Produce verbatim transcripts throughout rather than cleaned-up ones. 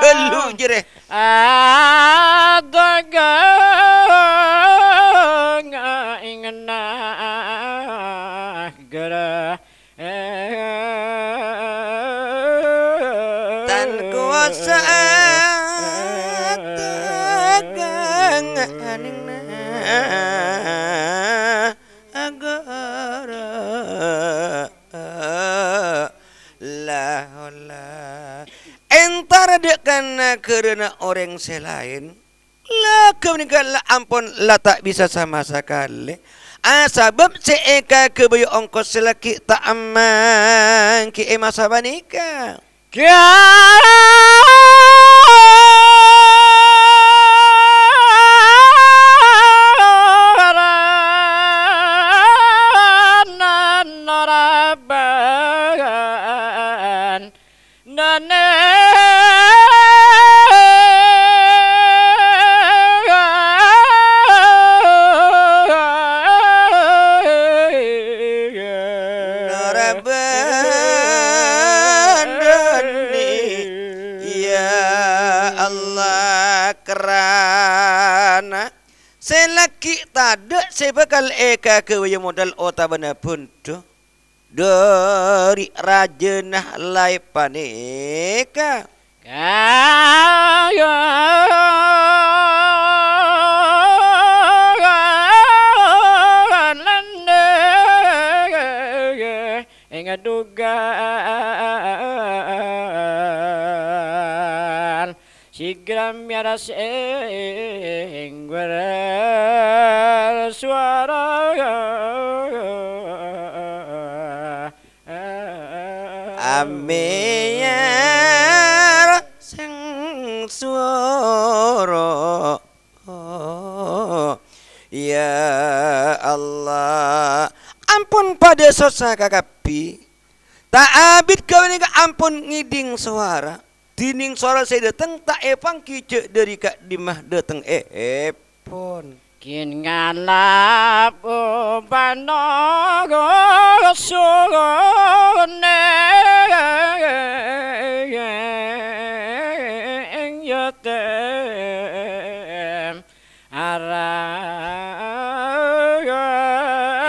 Lu jere. Adagang ing nagara. Tan kuasa dagang ning nagara. La haula. Entara dâ' ka nagarana orèng sè laèn, la ghânèka la ampon la ta' bisa sama sakalè. Ah, sabâb sè èkaghâbâyâ ongkos sè laghi' ta' amangghi è masa panèka. Nara bândhâni, ya Allah, krana sè laghi' tadâ' sè bhâkal èkaghâbâyâ modal otabâna bhundhu dhâri rajâna laè panèka. Ing dugal sigra mèyara sèngguwâr sowara. Amèyar sèngsara. Ya Allah, ampon padâ sossa kakabbhi. Ta' abit ghânèka ampon ngèdhing sowara. Dhinèng sowara sè dâteng ta' èpangghi jhâ' dhâri ka'dimma dâteng èpon. Ghin ngalap panogosone ing yatim arap.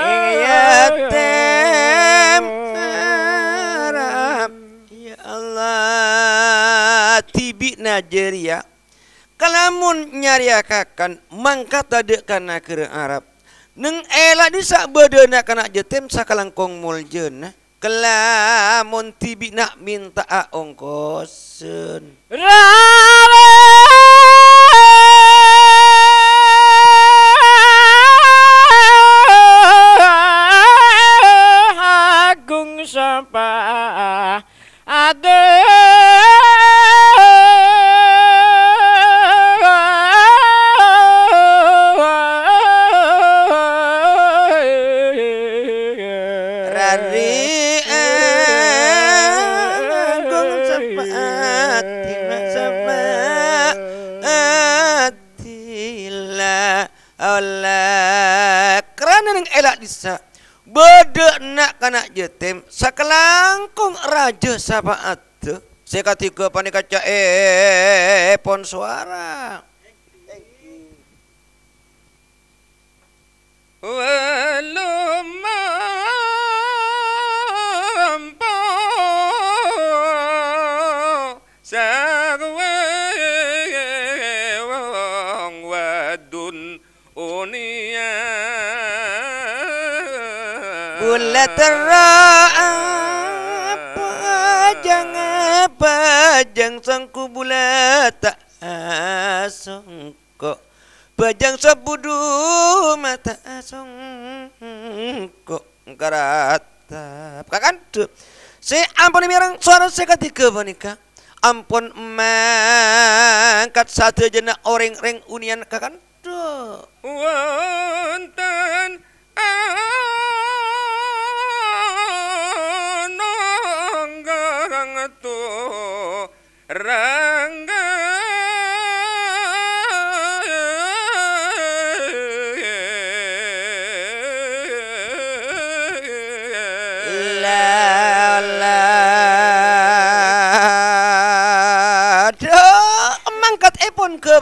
Ing yatim arap. Ya Allah, dhibi'na jârèya Kalamon nyarèya kakan, mangkat tadâ' ka naghârâ Arab. Neng è la' dissa' bâdâ na'-kana' yatim sakalangkong moljâna. Kalamon dhibi'na mènta'a ongkosan. Rarè agung sapa Ade. Rari agung sapaat, sapaat. Dila Allah, krana neng è la' dissa' bâdâ na'-kana' yatim sakalangkong rajâ sapaat sè kadhi ghâ' panèka ca'èpon sowara. Walumampo sarwè wong wadun unia. Bulâ terro apa jang, apa jang songko bulâ ta' asongko. Bâjâng sabudhu mata asongko karatap. Kakandhu. Sè ampon mèreng sowara sè kadhi ghâ' panèka. Ampon mangkat sadhâjâna orèng rèng unèyan kakandhu. Wonten anonggang tu Rangga. La, la, do.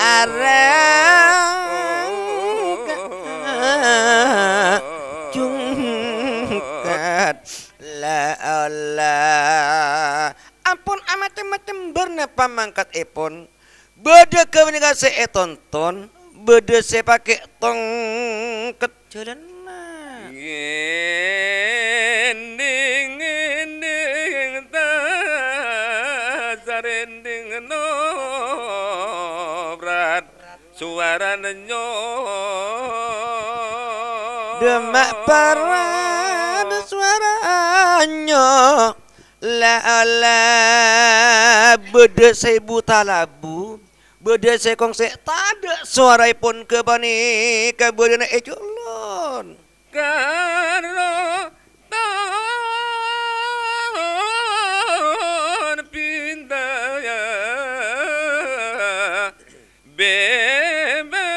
areng ka jungkat la Allah. Ampon amacem-macem bârna pamangkatèpon. Bâdâ ghâpanèka sè ètonton, bâdâ sè pakè tongket jhâlânna. Ngending-ngending tasarending noprat suarana nyo. Dema' parad suara anyo. La Allah, bâdâ sè buta labu, bâdâ sè kong sè tadâ' sowaraèpon ghâpanèka bâdâna è julun. Karo ton pinta Bebe.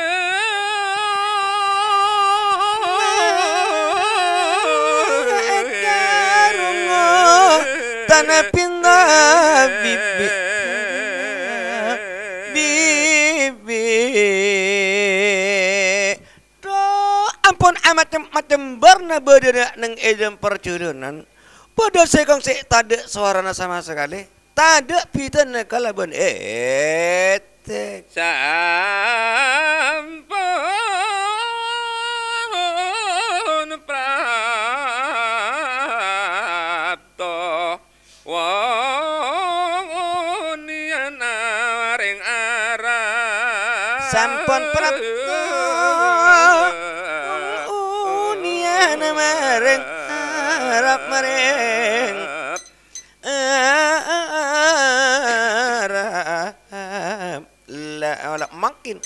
Karungo tana pinta bibi. Bibi. Dhu, ampon amacem-macem bârna bâdâna neng è dâlem parjhâlânan. Padâ sè kong sè tadâ' sowarana sama sakalè. Tadâ' bhidhâna kalabân ètèk. Sampon prapto wong uniyana rèng Arab. Sampon prapto wong uniyana marèng Arab marèng. Arab. La, la, mangkèn.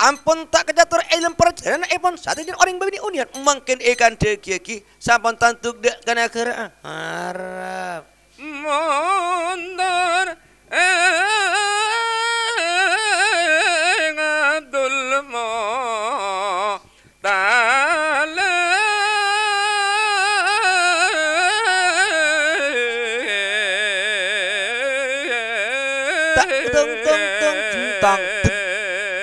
Ampon ta' kacator è dâlem parjhâlânanèpon sadhâjâna orèng bâbinè' uniyân, mangkèn èkandhâghiyâghi, sampon tanto dâ' ka naghârâ Arab. Montor ing Abdul Mo- Talib. Tak dong dong dong, gentang, duk,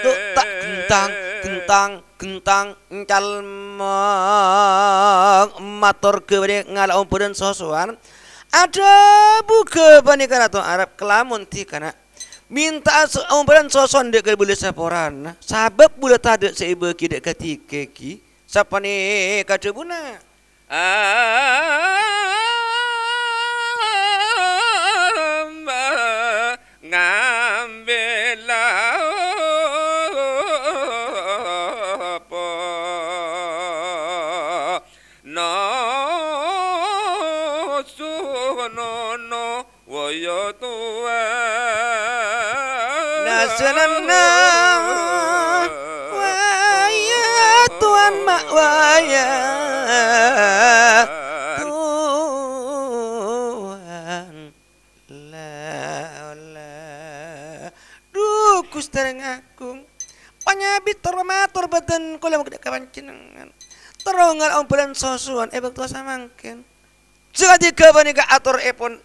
duk, tak gentang, gentang, gentang, encalmong, mator ghâbâna ngala' ombhânan sosowan. Adhâbu ghâbâna ka Rato Arab, kalamon dhikana. Mènta'a so-, ombhânan sosowan dâ' ka bulâ saporana, sabâb bulâ tadâ' sè èbâghi dâ' ka dhika ghi, sapanèka dhâbuna. Amba ngambil apa? No, sunono. Waya tuwan. Nasenana waya tuwan, ma' waya tuwan. La, la. Dhu, Ghustè Rèng Agung. Panyabit tor mator bhâdhân kaulâ mangkèn ka panjhennengngan. Terro ngala' ombhânan sosowan è bâkto samangkèn. Sakadhi ghâpanèka atorèpon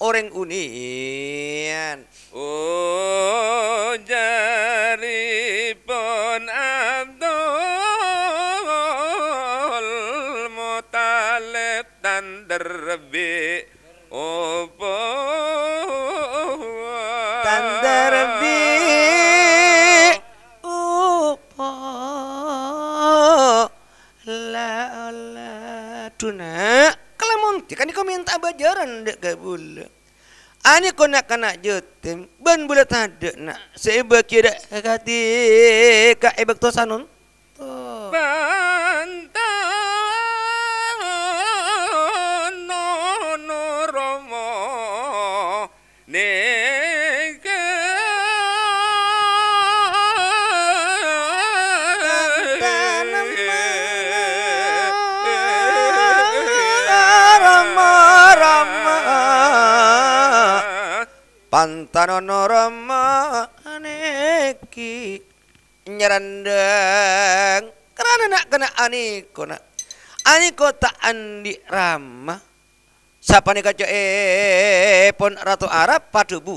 orèng uniyân. Ujaripon Abdul Muthalib, tandhâr bi' upo. Tandhâr bi' upo. La, la, dhu, na', kalamon dhika nèko mènta bhâjârân dâ' ka bulâ. Anèko na'-kana' jhâtèm, bân bulâ tadâ', na', sè èbâghi dâ' ka dhika è bâkto sanonto. Bhântana Rama. Nèka Pantanono rama nèkè nyerrandhâng, krana na'-kana' anèko, na'. Anèko ta' andi' rama. Sapanèka ca'èpon Rato Arab padhâbuna.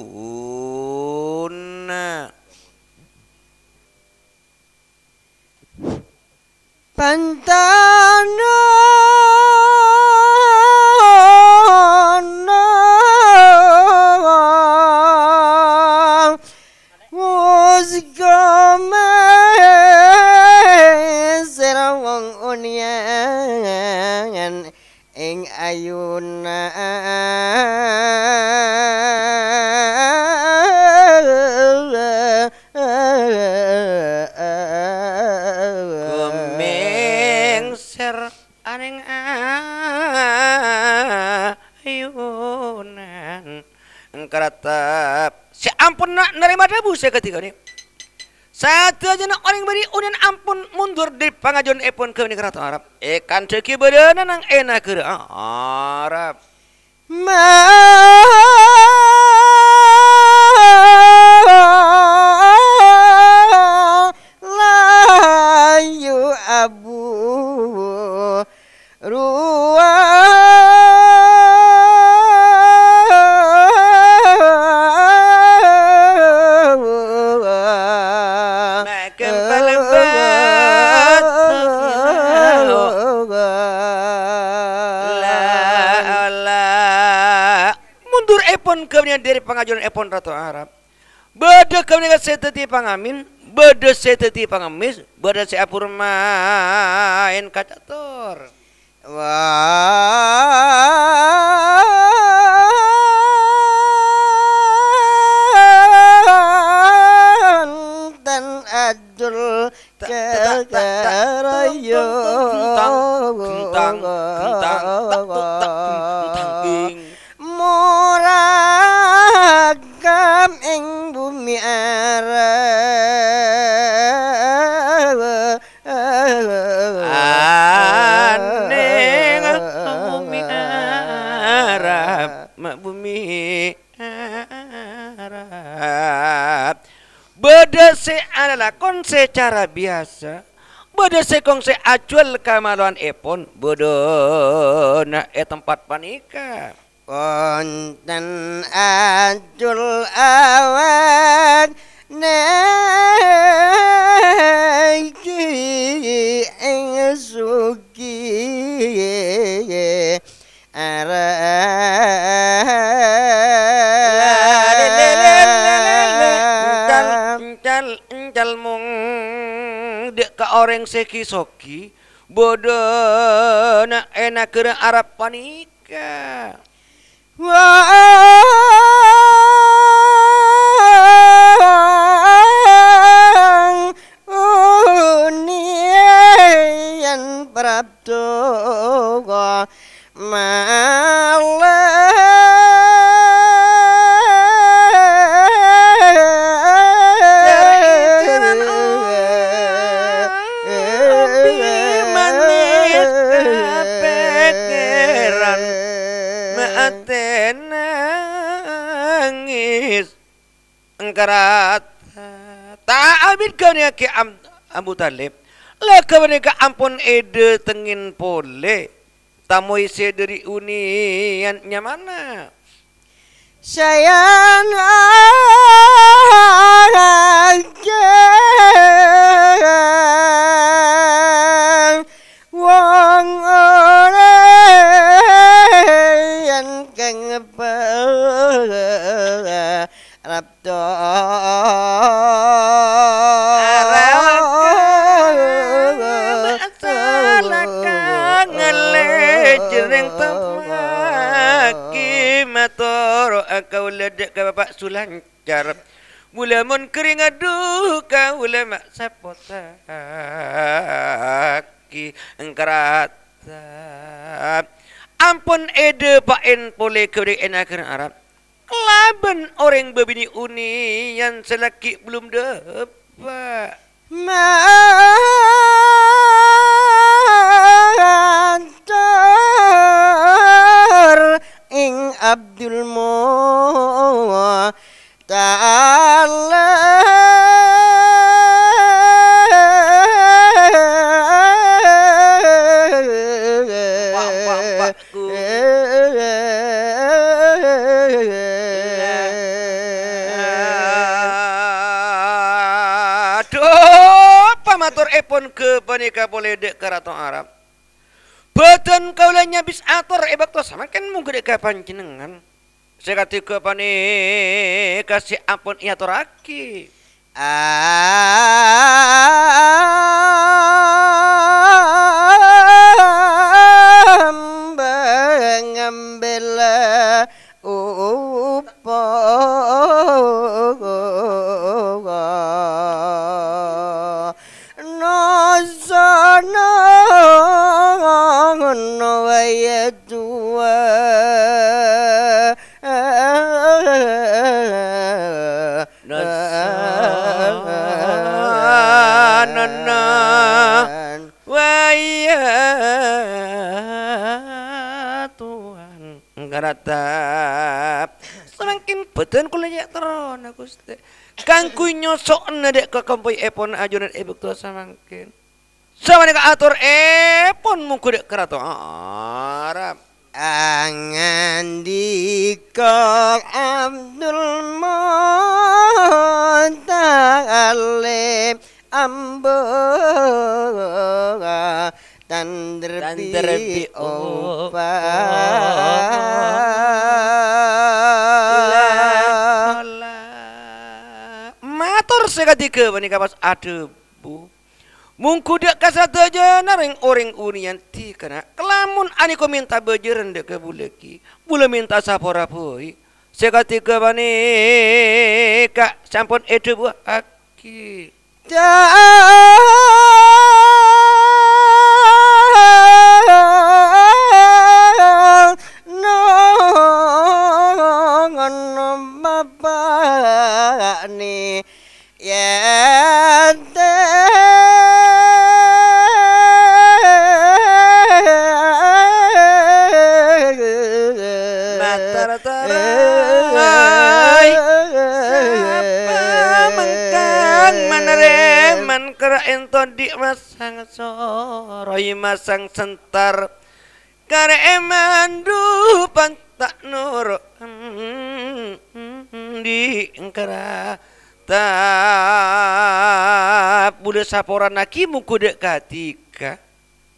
Pantanono Gus Gomèsèr wong Unian ing ayuna. Gumèngsèr anèng ayunan karatep sè ampon na-, narèma dhâbu sè kadhi ka'dinto. Sadhâjâna orèng bâdhi Unian ampon mondhur dhâri pangajunèpon ghâbây Rato Arab. Èkandhâghi bâdâna nang è naghârâ Arab. Malayu Abu Ruwa. Makan palembat. La, la. Mundurèpon ghâbây dhâri pangajunèpon Rato Arab. Bâdâ ghâbây sè dhâddhi pangamin, bâdâ sè dhâddhi pangemmès, bâdâ sè apormaèn ka cator. Wonten ajul Ta-, ta-, ta-, ta-, ta-, karayo. Gentang, gentang, gentang, tak, tak, tak, gentang, geng. Murakab ing bumi Arab. Anèng bumi Arab, ma' bumi Arab. Bâdâ sè alalakon sè cara biyasa, bâdâ sè kong sè ajhuwâl kamalowanèpon, bâdâna è tempat panèka. Wonten ajul awak nèkè ing sugi Arab. Ental, ental, ental mong dâ' ka orèng sè ghi-sogi, bâdâna è naghârâ Arab panèka. Wong Unian prapto malè. Manis kapèkkèran, ma' atè nangès. Engkarat. Ta' abit ghânèka Am-, Abu Thalib. La ghânèka ampon èdâtengngè polè. Tamoy sè dhâri Unian nyamana. Sayan rajâ wong orèng kang pa-, rapto. Arawak. Salaka ngalè jeneng temaki mator kaula dâ' ka Bapak Sulancar. Mula mon kering adu kaula ma' sapotaki engkarata. Ampon èdâpa'è polè ka bâdâ è naghârâ Arab. Kalabân orèng bâbinè' Unian sè lakè' belum dâpa'. Mator ing Abdul Mu-, Ta'ala. Wah, wah, wah. Aduh, pamatorèpon ghâpanèka polè dâ' ka Rato Arab. Bhâdhân kaulâ nyabis ator è bâkto samangkèn mongghu dâ' ka panjhennengngan. Sè kadhi ghâpanèka sè ampon èatorraghi. Amba ngambil upah. Nasana waya tuwa. Nasana waya tuwan. Karatap. Samangkèn bhâdhân kaulâ èatorraghi, Ghustè. Kaangghuy nyoso'na dâ' ka kompoyèpon ajunan è bâkto samangkèn. Sapanèka atorèpon mongghu dâ' ka Rato Arab. Angandika Abdul Muttalib, amba tanderbi opa. Mator sè kadhi ghâpanèka pas adhâbu. Mongghu dâ' ka sadhâjâna rèng-orèng unèyan dhikana, kalamon anèko mènta bhâjârân dâ' ka bulâ ghi, bulâ mènta sapora bhâi. Sè kadhi ghâpanèka sampon èdhâbuwaghi. Ta-, nongon bapa'na. Yâ, matar-tarai. Sapa mangkang manarèman kara ento di' masang soroy masang sentar. Karè mandhu panta' noro' di' engkara. Ta' bulâ saporana ghi mongghu dâ' kadhika.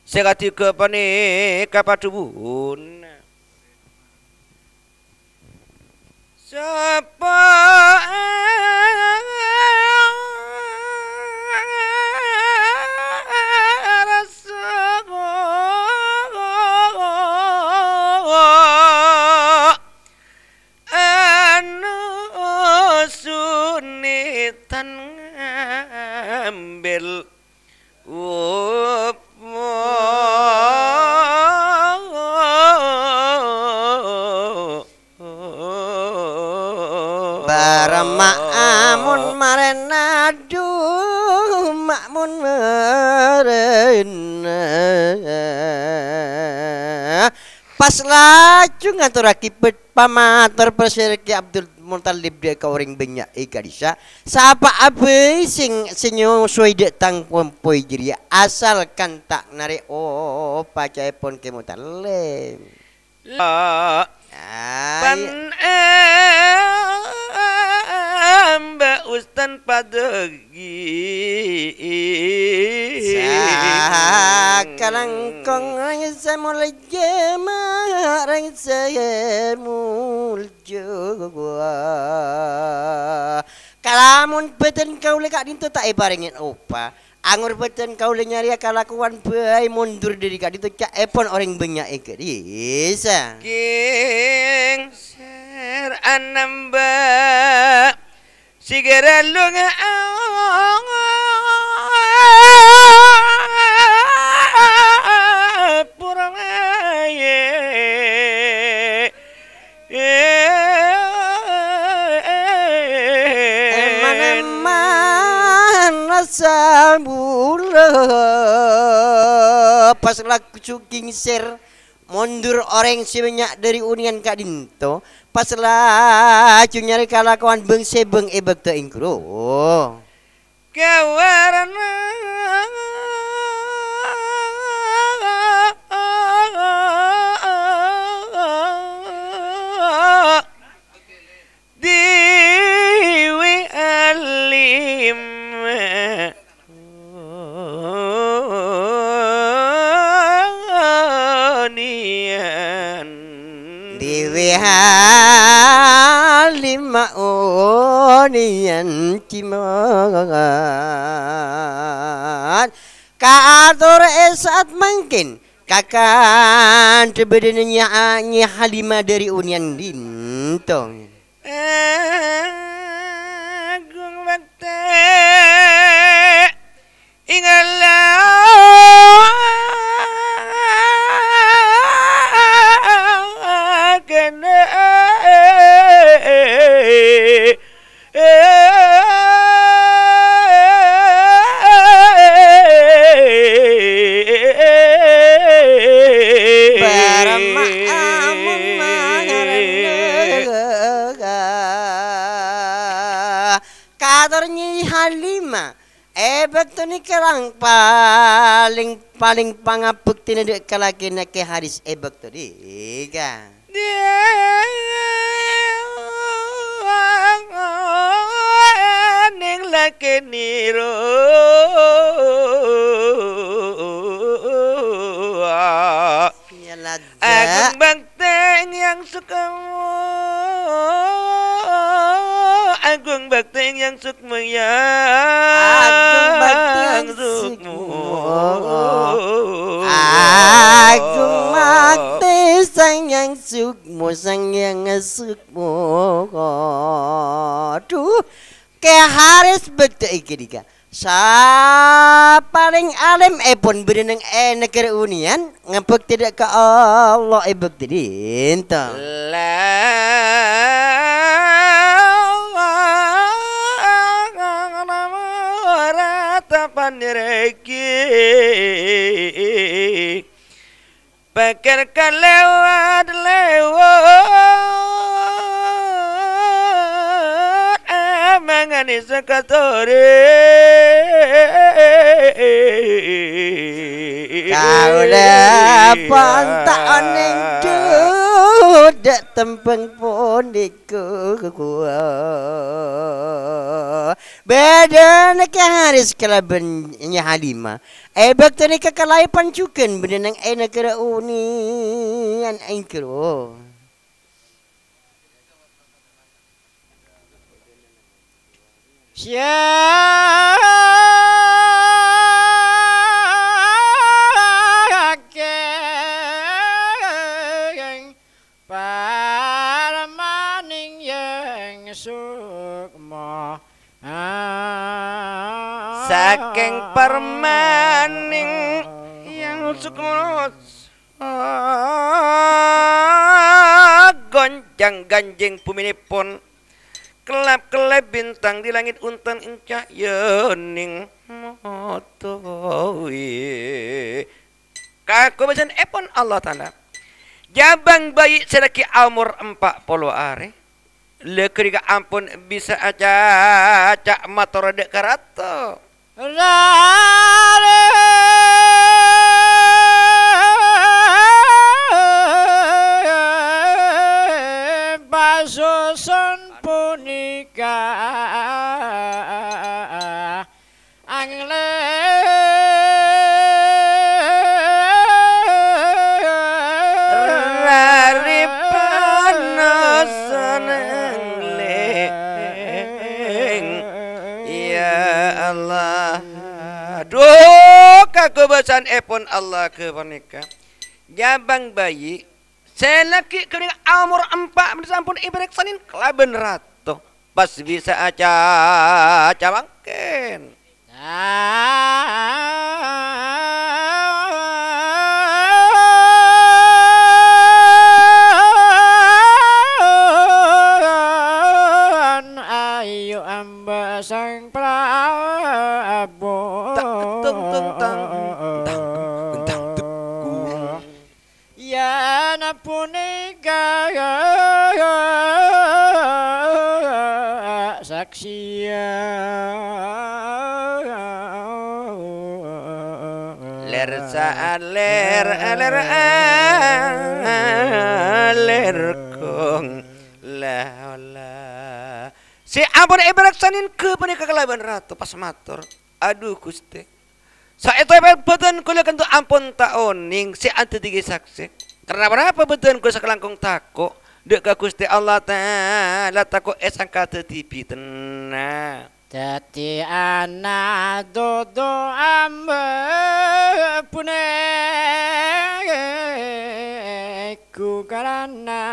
Sè kadhi ghâpanèka padhâbuna. Sapa rasa anu sunitan ngambil Para ma'mun marèna, adhu, ma'mun marèna. Pas laju ngatorraghi pet-, pamator pasèra Kè Abdul Muthalib dâ' ka orèng bânnya' è ka'dissa', "Sapa'a bhâi sè, sè nyosoè dâ' tang kompoy jârèya, asalkan ta' narè' opa ca'èpon Kè Muthalib." La. Ai. Pan amba ustan padâghi. Sakalangkong rèng sè molja, ma' rèng sè molja. Kalamon bhâdhân kaulâ ka'dinto ta' èparèngè opa, angorbhâdhân kaulâ nyarèya kalakowan bhâi mondur dâri ka'dinto ca'èpon orèng bânnya' è ka'dissa'. Kèng sèr anamba sigara lunga purmaye. Eman-eman sabula pas lagu juging sir Mondur orèng sè bânnya' dhâri unèyan ka'dinto, pas laju nyarè kalakowan bâng-sèbâng è bâkto èngghâ ro. Kawarna Dewi Halimah onèyan. Dewi Halimah onèyan cèman. Kaator è sa'at mangkèn, kakan bâdâna Nya-, Nyai Halimah dhâri onèyan dinto. Agung bâkte ing Allah kena. Barang ma'amun mangarana. Kator Nyai Halimah, è bâkto nèka rang palèng, palèng pangabhâktèna dhâ' ka lakèna Kè Haris è bâkto nèka. Neng lakèna ro. Agung bâkte yang sukmo, agung bâkte yang sukmo, yang Agung bâkte yang sukmo. Sukmo. Agung bâkte sang yang sukmo, sang yang sukmo. Duh, Kè Haris bâkto è ghânèka sapalèng alèm èpon bâdâ neng è naghârâ unèyan, ngabhâktè dhâ' ka Allah è bâkto dinto. La ora tapan règi. Pèkkèr kalèwat-lèwat, amangane sakatore. Kaula pon ta' oneng dhudhu tembhâng ponèka. Bâdâna Kè Haris kalabân Nyi Halimah. È bâkto nèka kalaèpon jhughân bâdâ neng è naghârâ unèyan èngghâ ro. Sakèng Parmaning Yang Sukma. Sakèng parmaning Yang Sukma, goncang-ganjing buminèpon, kelap-kelep bintang di langit, onten ing ca'yaning mata. Kakobâsanèpon Allah Ta'ala. Jhâbâng bhâi sè lagghi' aomor empa' polo arè, la ghânèka ampon bisa acaca mator dhâ' ka rato. Rarè pasuson ponèka. Angleng. Rarè panosan angleng. Ya Allah. Duh, kakobâsanèpon Allah ghâpanèka. Jhâbâng bhâi sè lagghi' ghânèka aomor empa' bân sampon èparèksanè kalabân rato, pas bisa acaca mangkèn. Ayo amba sang prabu. Tak keteng teng tang, tang, tang, tang, tang. Ya. Panèka saksèyan. Lèr saalir, alèr, alèr kong la ola. Sè ampon èparèksanè ghâpanèka kalabân rato, pas mator, "Adhu, Ghustè, saètoèpon bhâdhân kaulâ kanto ampon ta' onèng sè adhâddhiyâ saksè. Karana ponapa bhâdhân kaulâ sakalangkong tako' dâ' ka Ghustè Allah Ta'ala, tako' èsangka dhâddhi bhidhânna." Dhâddhi ana' dudu amba' bhunèka karana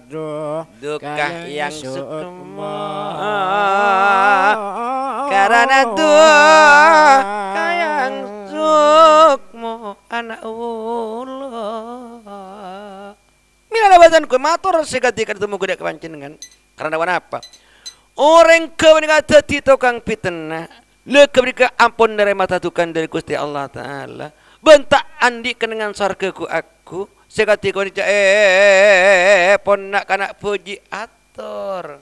du-, duka yang sukma. Karana duka yang sukma ana' ula. Mèla la bhâdhân kaulâ mator sè kadhi ka'dinto moghâ dâ' ka panjhennengngan. Karana ponapa? Orèng ghâpanèka dhâddhi tokang bhidhânna. La ghâpanèka ampon narèma tadhukan dâri Ghustè Allah Ta'ala. Bân ta' andi' kennengngan sowarghâ ghu-, aghu. Sè kadhi kaulâ ca'èpon na'-kana' bhâji' ator.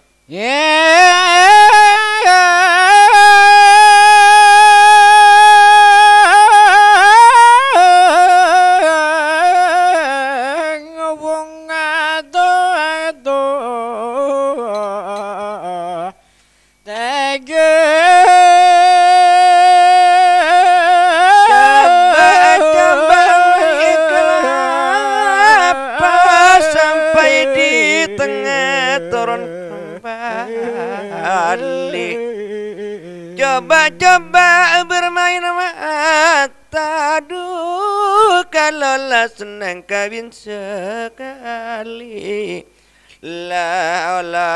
Ngobung adu-adu tega. Coba, coba, ikhlas, sampai di tengah turun kembali. Coba-coba bermain mata, aduh, kalau la senang kawin sekali. La, la,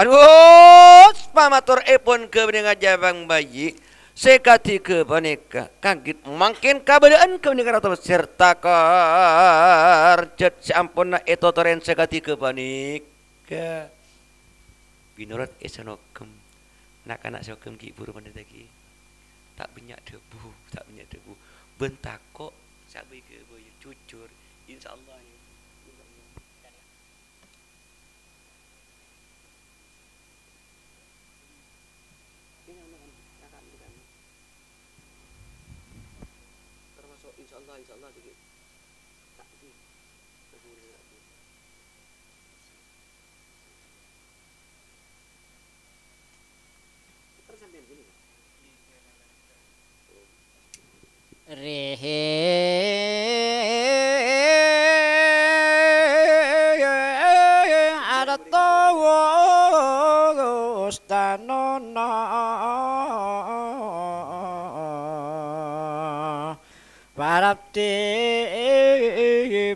aduh, pamatorèpon ghâpanèka jhâbâng bhâji' sè kadhi ghâpanèka, kaget mangkèn kabâlâ'ân ghâpanèka rato serta karjhât sè amponna ètotorè sè kadhi ghâpanèka. Binorot è Sanogem. Na'-kana' Sanogem ghi' buru mandetaghi. Ta' bânnya' dhâbu, ta' bânnya' dhâbu. Bân tako' sè abâi ghâbây, jujur. Insyaallah, ya. Insyaallah. Termasuk insyaallah, insyaallah, dikit. Rèhè arta wastanana. Parapti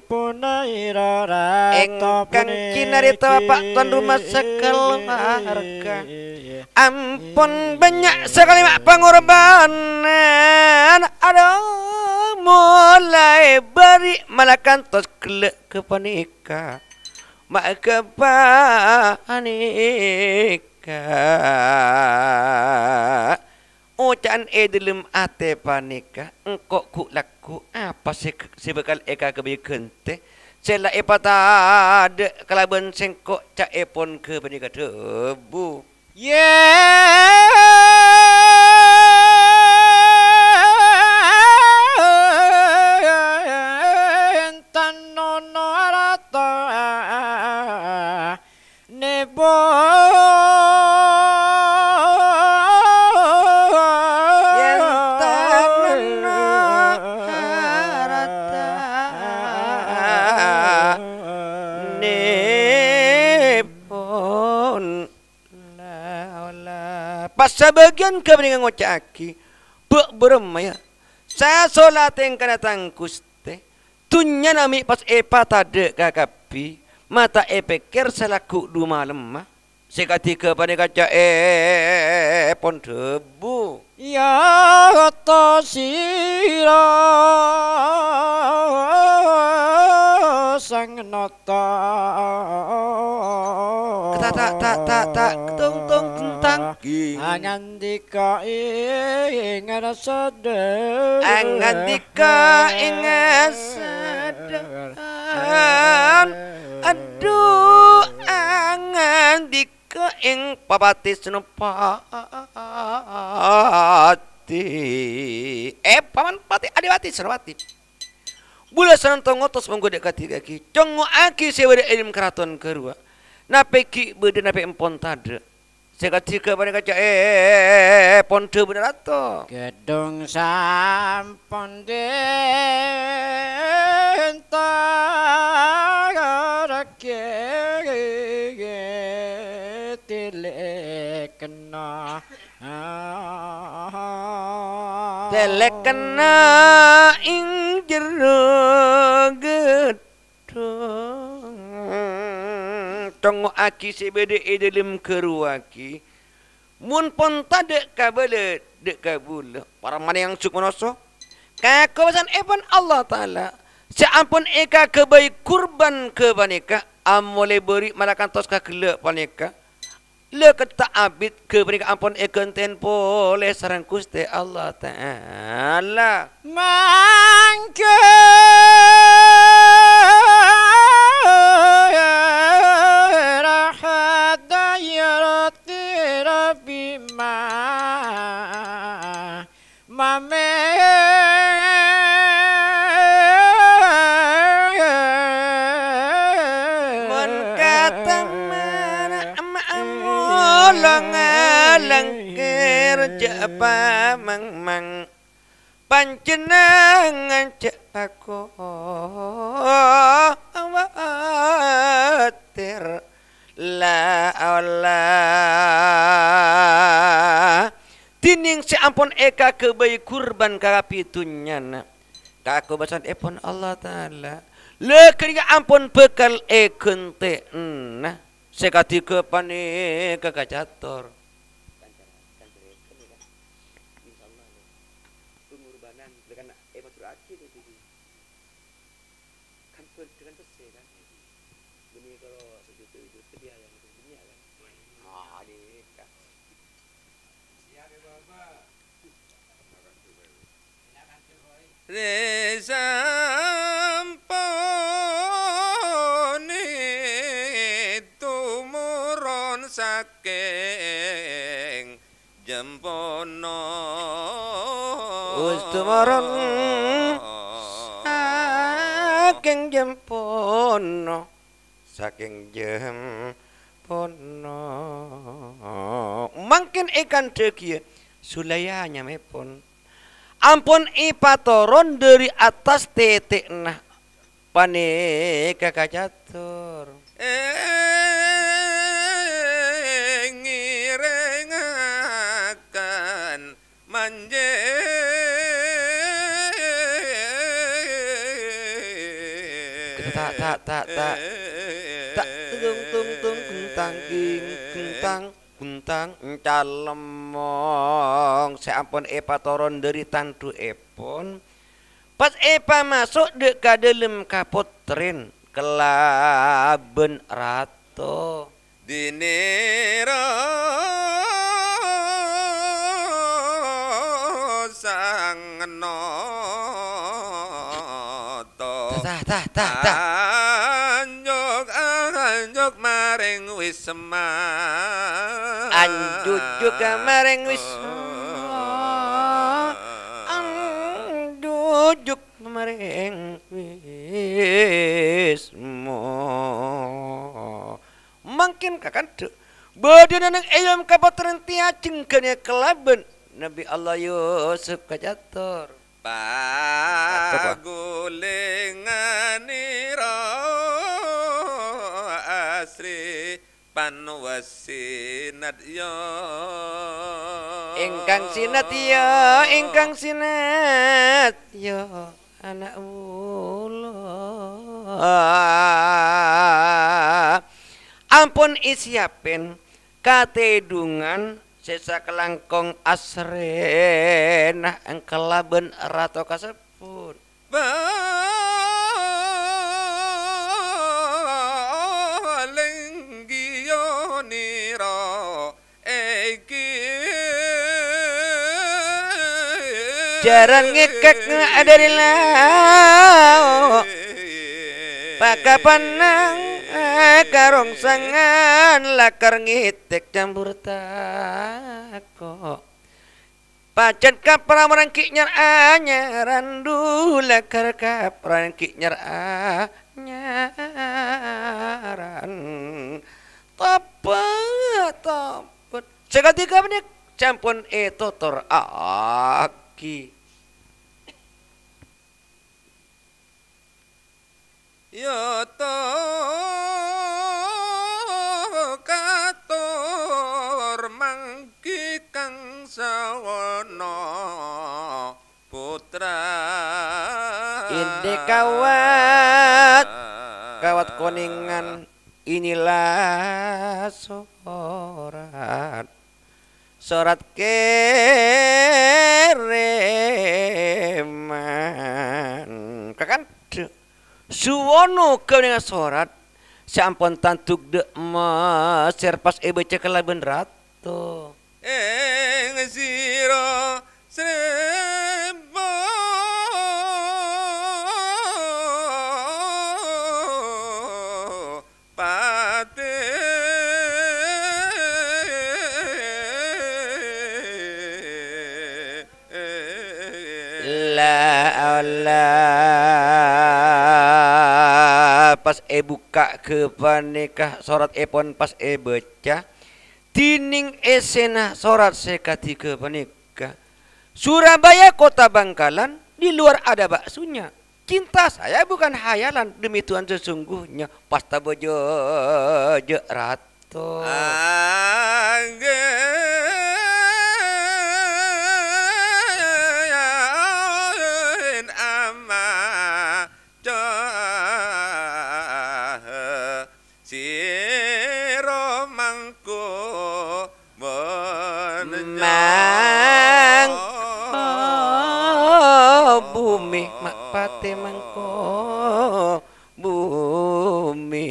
pun ira rato. Èngkang cinarèta Bapak Tuan Rumah sakaluarga. Ampon bânnya' sakalè ma' pangorbanan. Aduh, molaè bâri' mala kantos ghellâ' ghâpanèka. Ma' ghâpanèka. Oca'an è dhâlem atè panèka, engko' ghu-, lagghu' apa sè, sè bhâkal èkaghâbây ghântè, sè la èpatadâ' kalabân sèngko' ca'èpon ghâpanèka dhâbu. Yèn tanono arata, Nèbun. Yèn tanono arata nèbun. La, la. Pas sabâgiyân ghâpanèka ngoca'aghi, "Bâ' bârâmma, ya? Sasola tèngkana tang Ghustè. Dhunnyana mè' pas èpatadâ' kakabbhi, ma' ta' èpèkkèr salagghu' du malemma." Sè kadhi ghâpanèka ca'èpon dhâbu. Ya ta' sira sang nata. Ta', ta', ta', ta', ta', tong, tong, tentang. Angandika ing sadhâjâ. Angandika ing sadhâjâ. Adhu, angandika ing papati Senopati. Eh, Paman Pati Adipati Senopati. Bulâ sanonto ngotos mongghu dâ' kadhi kaghi, congngo'aghi sè bâdâ è dâlem karaton ghâruwa. Napè ghi' bâdâ, napè empon tadâ'. Sè kadhi ghâpanèka ca'èpon dhâbuna Rato. Ghedhung sampon dintagaraghâ tilèkenna. Telekkenna ing jero gedhong. Congngo'aghi sè bâdâ è dâlem ghâruwaghi. Mon pon tadâ' kabâlâ dâ' kabulâ, para manèyang jhuk manossa. Kakobâsa'anèpon Allah Ta'ala sè ampon èkaghâbây kurban ghâpanèka, amolè bâri' mara kantos ka ghellâ' panèka. Lèketta abit ghâpanèka ampon èghântè'è polè sareng Ghustè Allah Ta'ala. Mangkèn rahat dayarati Rabbi ma-, mame. Mon katemana ma-, amolong alengker ja' pamangmang. Panjennengngan ja' pakowatir, la Allah. Dhinèng sè ampon èkaghâbây kurban ka abit dhunnyana, kakobâsa'anèpon Allah Ta'ala, la ghânèka ampon bhâkal èghântè'ana sè kadhi ghâpanèka ka cator. Pengorbanan, lha kan èpaturaghi tadi. Kan bân-, dengan pèssè, kan? Bânnè karo sajuta, dua juta biayana, bânnya', kan? Ah, dika. Siap, ya, Bapak. Rè samponè tumuron sakèng Jempono. Wis tumoron sakèng Jempono, sakèng Jempono. Mangkèn èkandhâghiyâ Sulaya nyamèpon. Ampon èpatoron dâri attas tètè'na. Panèka ka cator. Ngèrèngakan manjeng. Ta', ta', ta', ta'. Ta', tung, tung, tung, gentang, ging, gentang. Buntang Calemmong sè ampon èpatoron dâri tandhu'èpon, pas èpamaso' dâ' ka dâlem kapottrèn kalabân rato. Dinèra sang no. Tah, tah, tah, tah. Anjuk, anjuk marèng wisma. Anjujuk marèng wisma. Anjujuk marèng wisma. Mangkèn kakandhâ', bâdâna neng è dâlem kapottrèn tèya jhengghâna kalabân Nabi Allah Yusuf ka cator. Apa? Paghulingannèra asri panwes sinat ya. Ingkang sinat ya, ingkang sinat ya, ana' ula. Ampon èsiapè katèdungan sè sakalangkong asrèna kalabân rato kasebbhut. Palèngghiyâ nèra èngghi. Jhârân ngèkèk dâri lao'. Pakapennang karongsangan lakar ngètèk cambur tako'. Pajhât kapraman ghi' nyar-anyaran, dhu lakar kapraman ghi' nyar-anyaran. Tapa, tapa. Sakadhi ghâpanèka sampon ètotorraghi. Ya ta kator manggi kang sawana putra. Ini kawat, kawat koningan, inilah sorat. Sorat kèrèman. Kakandhu'. Suwono ghâbâna sorat sè ampon tandhuk dâ' Messèr pas èbâca kalabân rato. Eng sira srèba pate. La Allah. Pas èbukka' ghâpanèka sorat èpon pas èbâca. Dhinèng èssèna sorat sè kadhi ghâpanèka. Surabaya kota Bangkalan, di luar ada baksonya. Cinta saya bukan hayalan, demi Tuhan sesungguhnya, pas tabâjâ jâ' rato. Anggen ama cah. Sira mangko bân Mangko bumi, ma' pate mangko bumi.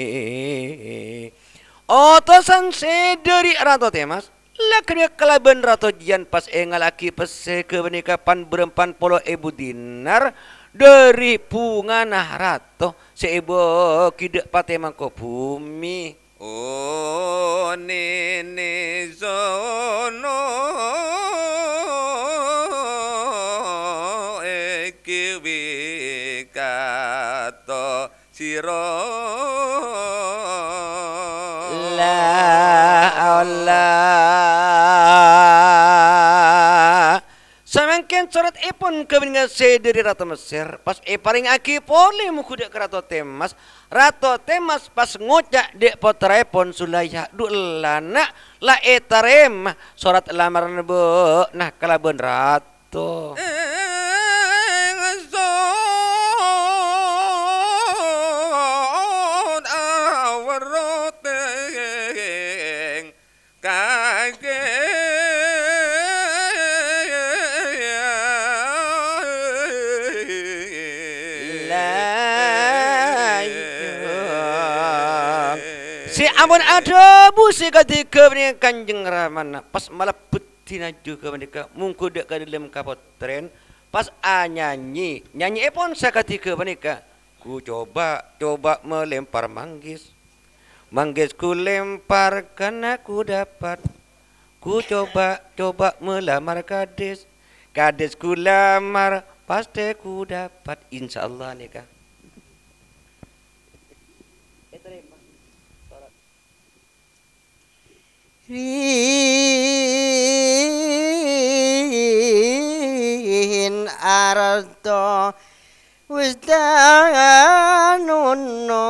Otosan sè dhâri Rato Temas, la ghânèka kalabân Rato Jiyan pas èngala'aghi pèssè ghâpanèka pan-bârâmpan polo èbu dinar dhâri bhungana rato sè èbâghi dâ' pate mangko bumi. Onènè sono èghi wi kato sira. La Allah. Samangkèn sorat èpon ghâbânèka sè dhâri Rato Messèr, pas èparèngaghi polè moghâ dâ' ka Rato Temas. Rato Temas pas ngoca' dâ' pottraèpon Sulaiha, "Dhu ella, Na', la ètarèma sorat lamaranna bâ'na kalabân Rato." Engson awerroteng kakè. La, iya. Sè ampon adhâbu sè kadhi ghâbânèka Kanjeng Ramana, pas malebbet dinaju ghâpanèka, mongghu dâ' ka dâlem kapottrèn, pas anyanyi. Nyanyièpon sakadhi ghâpanèka, "Ku coba, coba melempar manggis. Manggis ku lempar, kan aku dapat. Ku coba, coba melamar gadis. Gadis ku lamar, pasti ku dapat." Insyaallah nèka. Rin arta wis danono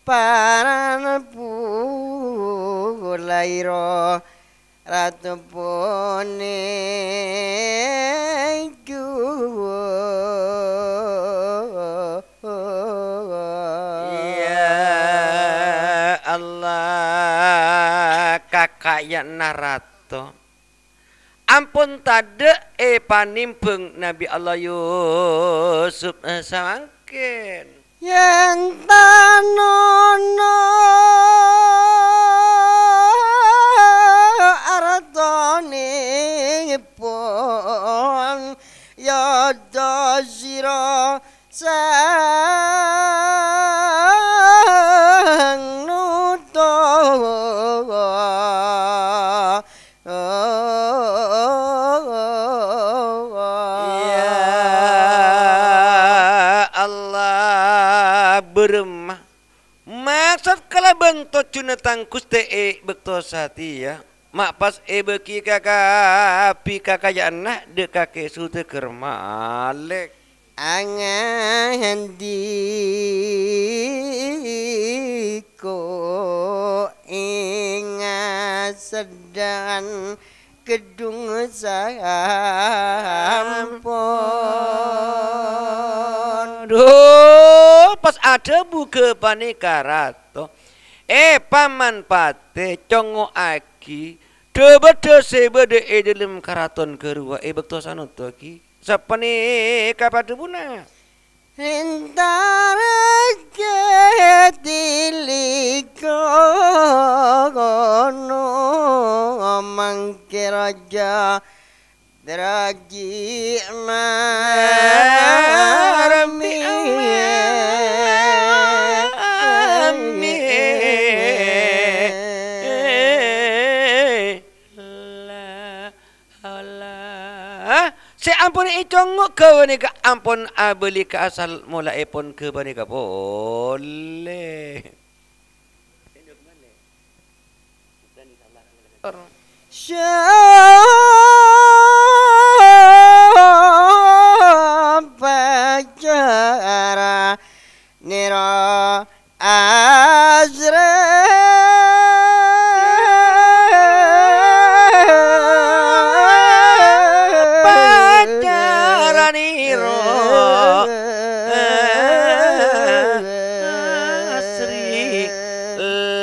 paran pulaira. Rato ponèka. Ya Allah, kaka'yanna Rato. Ampon tadâ' èpanèmbhâng Nabi Allah Yusuf, eh, samangkèn. Yèn ta' nono artanèpon, yâ sira sa- bârâmma. Maksod kalabân tojjhuna tang Ghustè è bâkto satèya, ma' pas èbâghi ka kabbhi kakaja'anna dâ' kakè Sudakar Malèk. Angandiko enga' seddhân geddhung sampon. Dhu, pas adhâbu ghâpanèka, Rato. Eh, Paman Patè, congo'aghi dhâ-bâdhâ sè bâdâ è dhâlem karaton ghâruwa è bâkto sanodhâ ghi. Sapanèka padhâbuna. Entar jadilikono mangkè raja dârâjhi marmi. Amin. La haula. Sè ampon ècongo' ghâpanèka ampon abâli ka asal molaèpon ghâpanèka polè. Sapa cara nèro Azra. Pacaraniro Asri.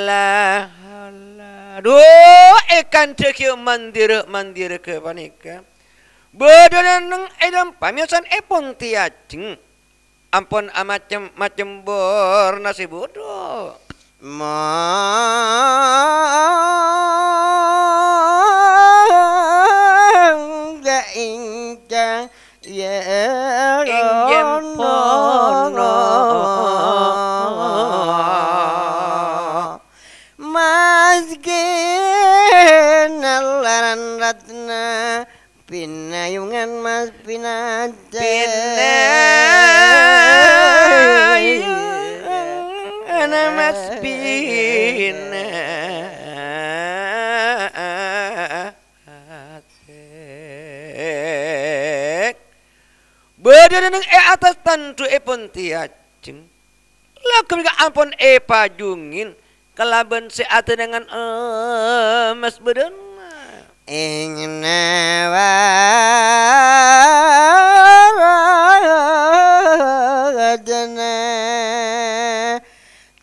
La haula. Dhu, èkandhâghiyâ mandhârâ-mandhârâ ghâpanèka. Bâdâna neng è dâlem pamèyosanèpon tèyajeng. Ampon amacem-macem borna sè budhu. Mangga ènca' yè Èngghi ampon. Maskèna laran ratna Pinayungan mas pinacè. Pinayungan mas pinacè. Bâdâna neng è attas tandhu'èpon tèyajeng. Laghu ghânèka ampon èpajungin kalabân sè atènangan emmas bâdâna. Ing nawaradana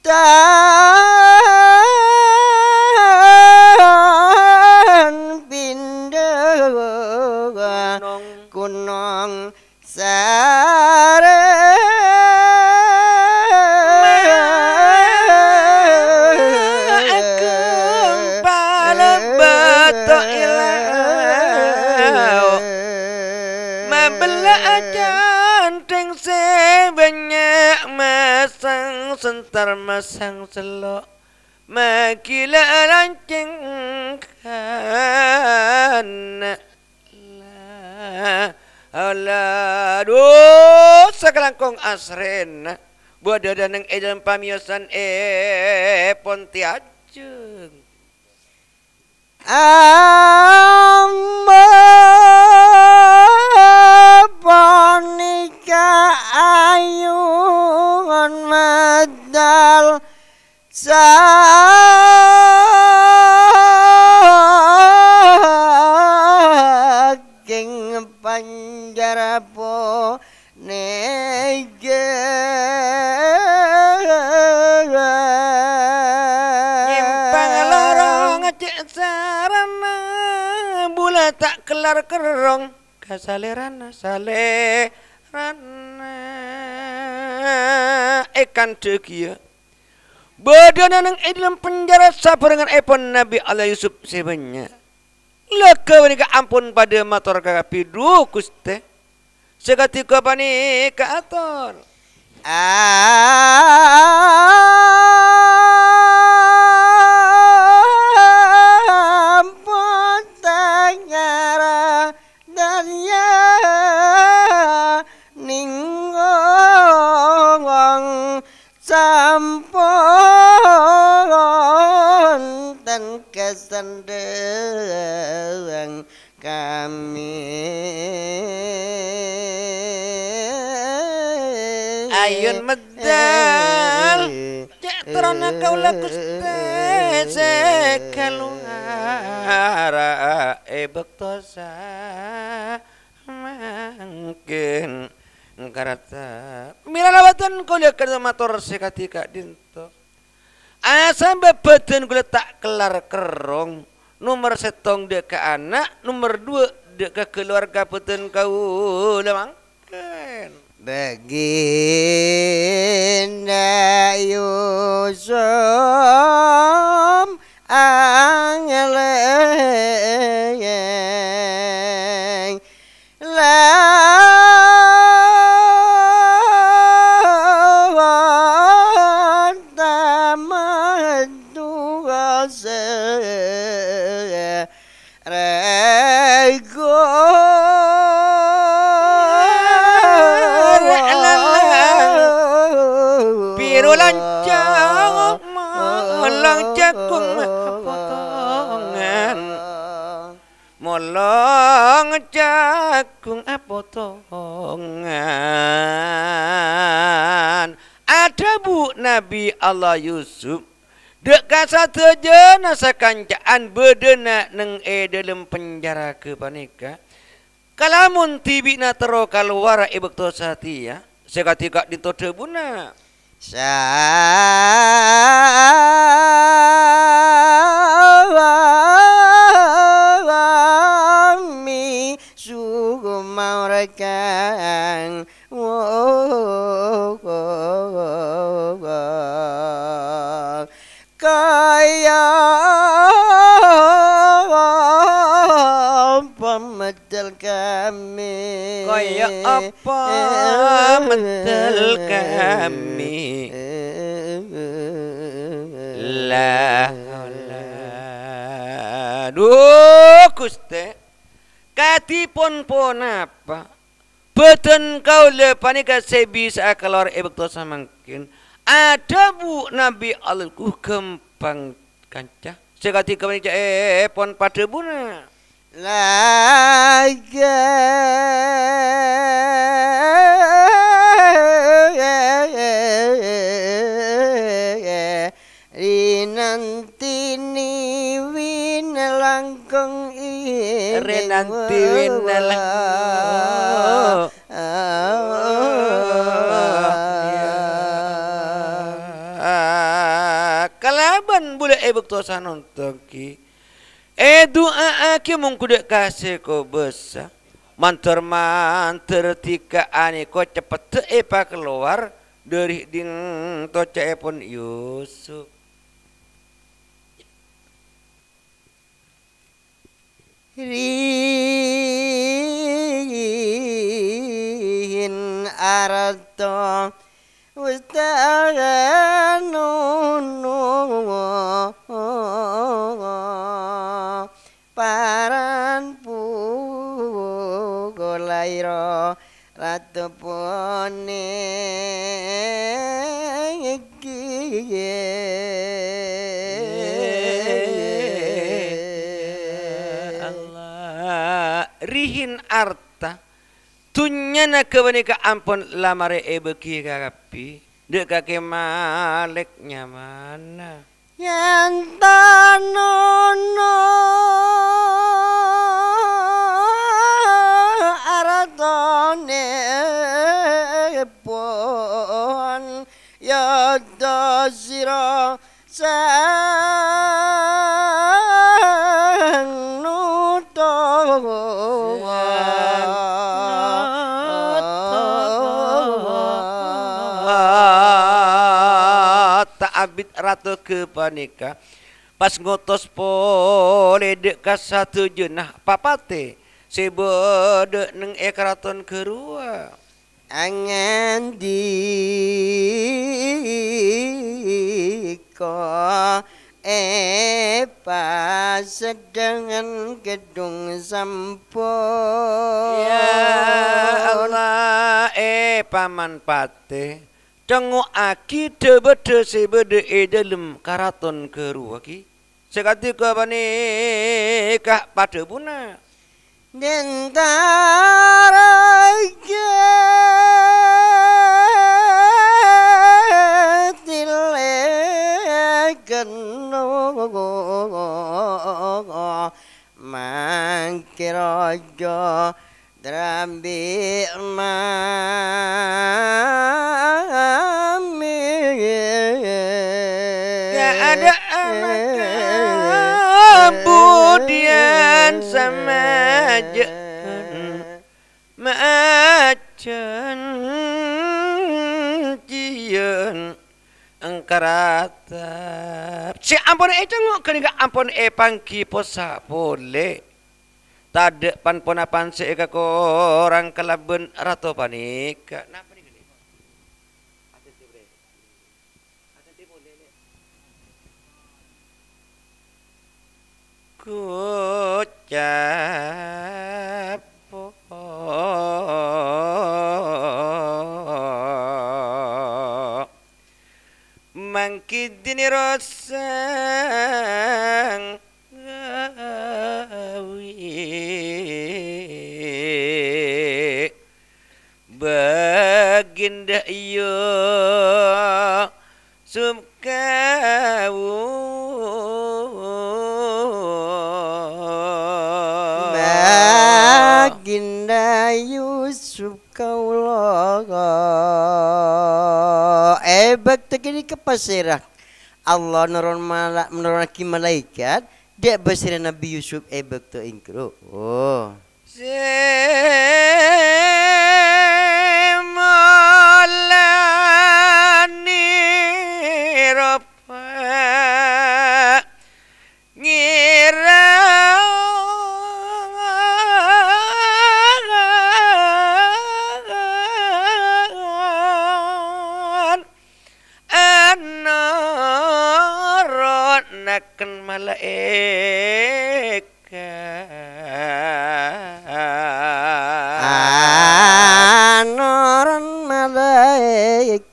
tan pindha kunong. Sare palebbato ilao. Mabella canteng sè bannya' masang sentar masang sello'. Magila lanceng kana. La haula. Dhu, sakalangkong asrèna. Bâdâna neng è dâlem pamèyosan èpon tèyajeng. Amba panèka ayun medal. Sakèng panjara ponèka. Nyèmpang lorong cè' sarana, bulâ ta' kellar kerrong ka salèrana, salèrana. Èkandhâghiyâ. Bâdâna neng è dâlem penjara sabhârengan èpon Nabi Allah Yusuf sè bannya'. Laghu ghânèka ampon padâ mator ka kabbhi, dhu, Ghustè. Sakadhi ghâpanèka ator. Ampon tengara dârya ningghong. Sa kasandhâng kami. Ayun medal, cè' terrona kaulâ Ghustè sè kalowar è bâkto samangkèn. Karata mèla la bâdân kaulâ kèra mator sè kadhi ka'dinto. Asabâb bâdân kaulâ ta' kellar kerrong. Nomer sèttong dâ' ka ana', nomer duwâ' dâ' ka kaluwarga bâdân kaulâ mangkèn. Baginda Yusuf angeleng. Lawan tamaddu se rego. Piro lanjang molong jagung potongan. Molong jagung apotongan. Adhâbu Nabi Allah Yusuf, dâ' ka sadhâjâna sakanca'an bâdâna neng è dâlem penjara ghâpanèka, kalamon dhibi'na terro kalowar è bâkto satèya, sè kadhi ka'dinto dhâbuna. Sami sumarekang kaya apa medal kami. Kaya apa medal kami. La haula. Duh, Ghustè, kadhipon ponapa? Bâdân kaulâ panèka sè bisa'a kalowar è bâkto samangkèn. Adhâbu Nabi Allah, "Ghâmpang, kanca. Sè kadhi ghâpanèka ca'èpon padhâbuna." La rinantini wina langkong ini. Rinanti wina langkong. Kalabân bulâ è bâkto sanonto ghi, èdu'a'aghi mongghu dâ' ka sè kobâsa. Mandhâr-mandhâr dhika anèko ceppedda èpakalowar dâri dinto ca'èpon Yusuf. Rihin arta wis tanunu paran pukulairo. Rato ponènggi. Ya Allah, rihin arta, dhunnyana ghâpanèka ampon la marè èbâghi kakabbhi, dâ' ka Kè Malèk nyamana. Yèn ta' nono aratonèpon, yâ dâ' sèra sè nuto. Ta' abit rato ghâpanèka pas ngotos polè dâ' ka sadhâjâna papatè sè bâdâ neng è karaton ghâruwa. Angandika è paseddhângan geddhong sampon. Ya Allah, è Paman Patè, cengngo'aghi dhâ-bâdhâ sè bâdâ è dâlem karaton ghâruwa ghi. Sakadhi kapanèka padhâbuna. Dentara jatilè kenno mangkè raja Drambi mami. Keadaan kemudian samajaan macan cian engkaratap. Sè ampon ècengngok ghânèka ampon èpangghi possa polè. Tadâ' pan-ponapan sè èkakorang kalabân rato panèka. Napa nèka, Lè'? Atenti, Bre. Atenti polè, Lè'. Kocap mangkidini rosang gawi Baginda Yusuf kawu. Baginda Yusuf kaula. È bâkto ghânèka pasèra Allah noron mala-, noronaghi malaèkat, dâ' bâsèra Nabbhi Yusuf è bâkto èngghâ. Sè molani ropa ngira anoronaken malaèkat. Anoron malaèkat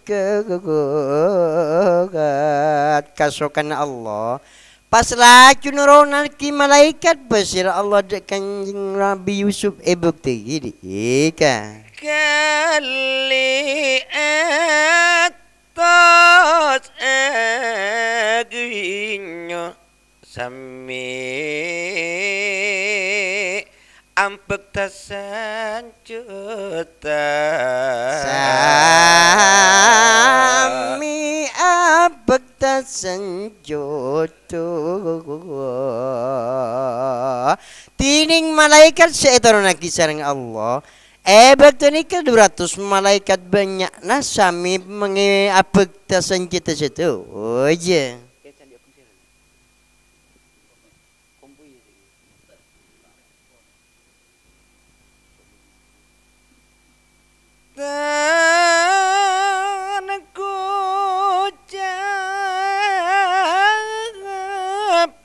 kasokanna Allah. Pas laju noronaghi malaèkat bâsèra Allah dâ' Kanjeng Nabbhi Yusuf è bâkto ghânèka. Kalè attos aghânyo. Samè abhâkta sanjhâta. Samè abhâkta sanjhâta. Dhinèng malaèkat sè ètoronaghi sareng Allah. È bâkto nèka dhu ratos malaèkat bânnya'na samè mangè abhâkta sanjhâta sadhâjâ. Tan kocap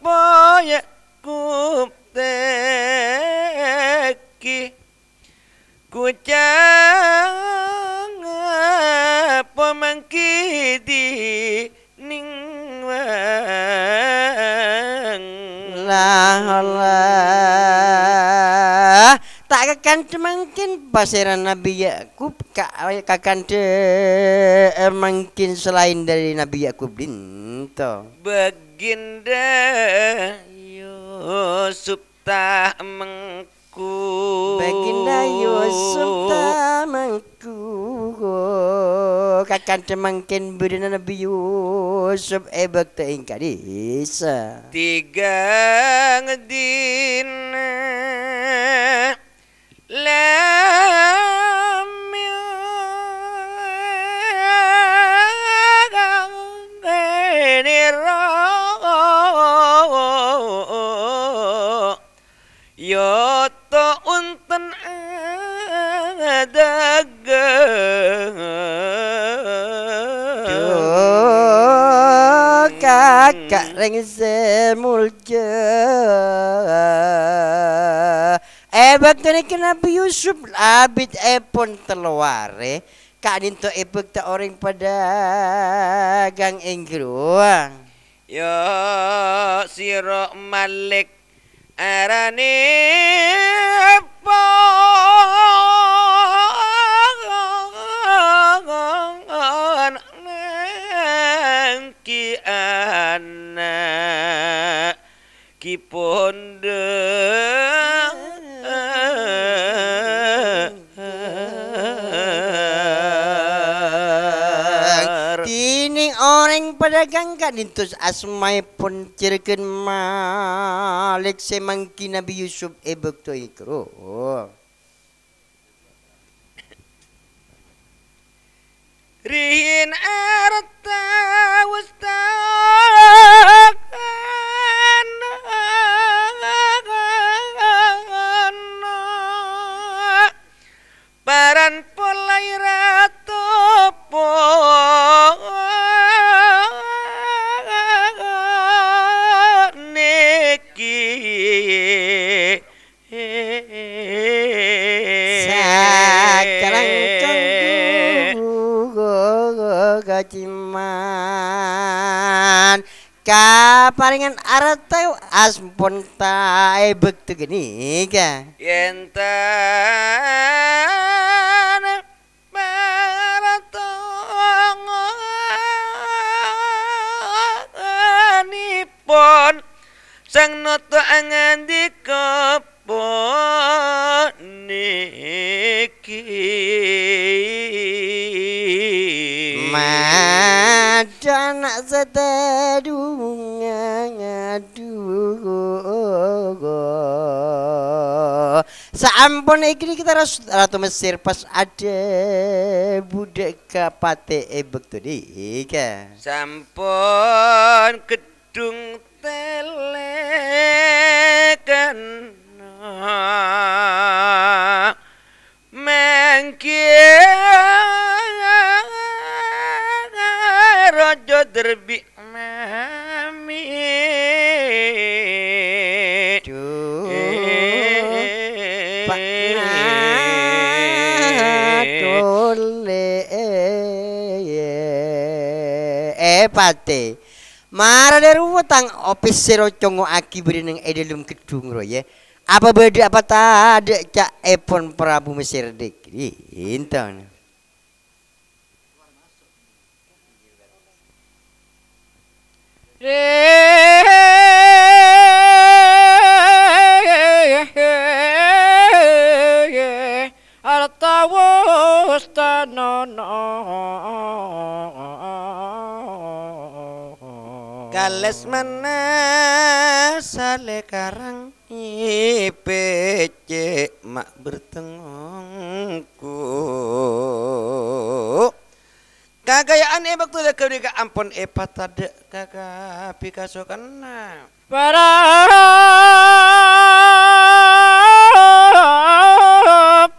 poyè kuptèkè. Kocap pamangkidi ning wang. La Allah. Ta' kakandhâ mangkèn pasèra Nabbhi Yakub, ka-, kakandhâ mangkèn salaèn dâri Nabbhi Yakub dinto. Baginda Yusuf ta' meng- ku. Baginda Yusuf ta' mangku. Kakandhâ mangkèn bâdâna Nabbhi Yusuf è bâkto èngka'dissa. Tigang dina lamèn Yâ ta' onten adâgâ. Dhu, kaka' rèng sè molja. È bâkto nèka Nabbhi Yusuf abit èpon tello arè, ka'dinto è bâkto orèng padâgang èngghi rowa. Ya sira Malik arane pon nangki ana' ki pondhâ'. Kènè' orèng pedagang ka'dinto asmaèpon Juragan Malik sè mangghi Nabbhi Yusuf è bâkto èkro. Rihin arta wastana paran polai rato po nèkè. Sakalangkong kaciman kaparèngan arta ampon ta' è bâkto ghânèka. Yèn tan Paratonganipon sang noto angandika ponèkè. Madhâna satèdhungnga, adhu. Saampon èghâni kita ras-, Rato Messer pas adhâbu dâ' ka patè è bâkto ghânèka. Sampon gheddhung tèlèkanna mangkèn raja derbi mami. Duh, eh, pa'na tolè, eh, patè. Mara dâ' rowa tang opis sè rocongo'aghi bâdâ neng è dâlem gheddhung rowa, yâ. Apa bâdâ apa tadâ' ca'èpon Prabu Messer dâgri'? Ènton. Arta wastana. Kalesmana salèkarang. Pècè' ma' bertengongku. Kakaja'an è bâkto ghânèka ampon èpatadâ' ka kabhi kasokanna. Para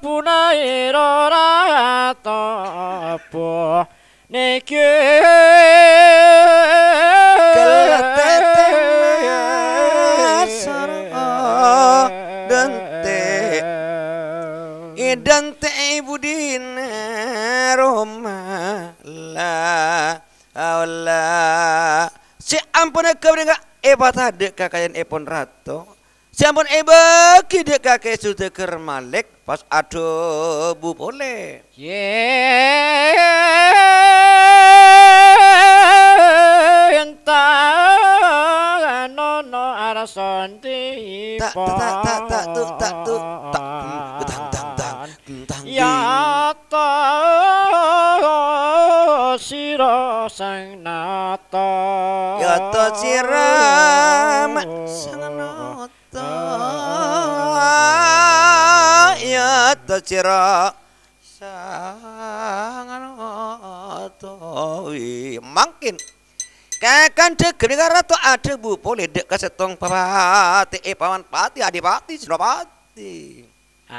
punairo rato po. Nèkè. Keltètè masara dântè'. È dântè' è budina roma la haula. Sè ampon èkabârâ èpatadâ' ka kaènèpon rato. Sè ampon èbâghi dâ' kakè Sudakar Malik, pas adhâbu polè. Yèn tanono arsanti ta', ta', ta', ta', ta', tu, ta', tu, ta', dang, dang, dang, dang, dang, dang. Ya ta sira sang nata. Ya ta sira ma-, sang nata. Ya ta sira sang nata. Wi, mangkèn. Kakan dhâgâ ghânèka rato adhâbu polè dâ' ka sèttong papatè, è paman patè, adipatè, senopatè.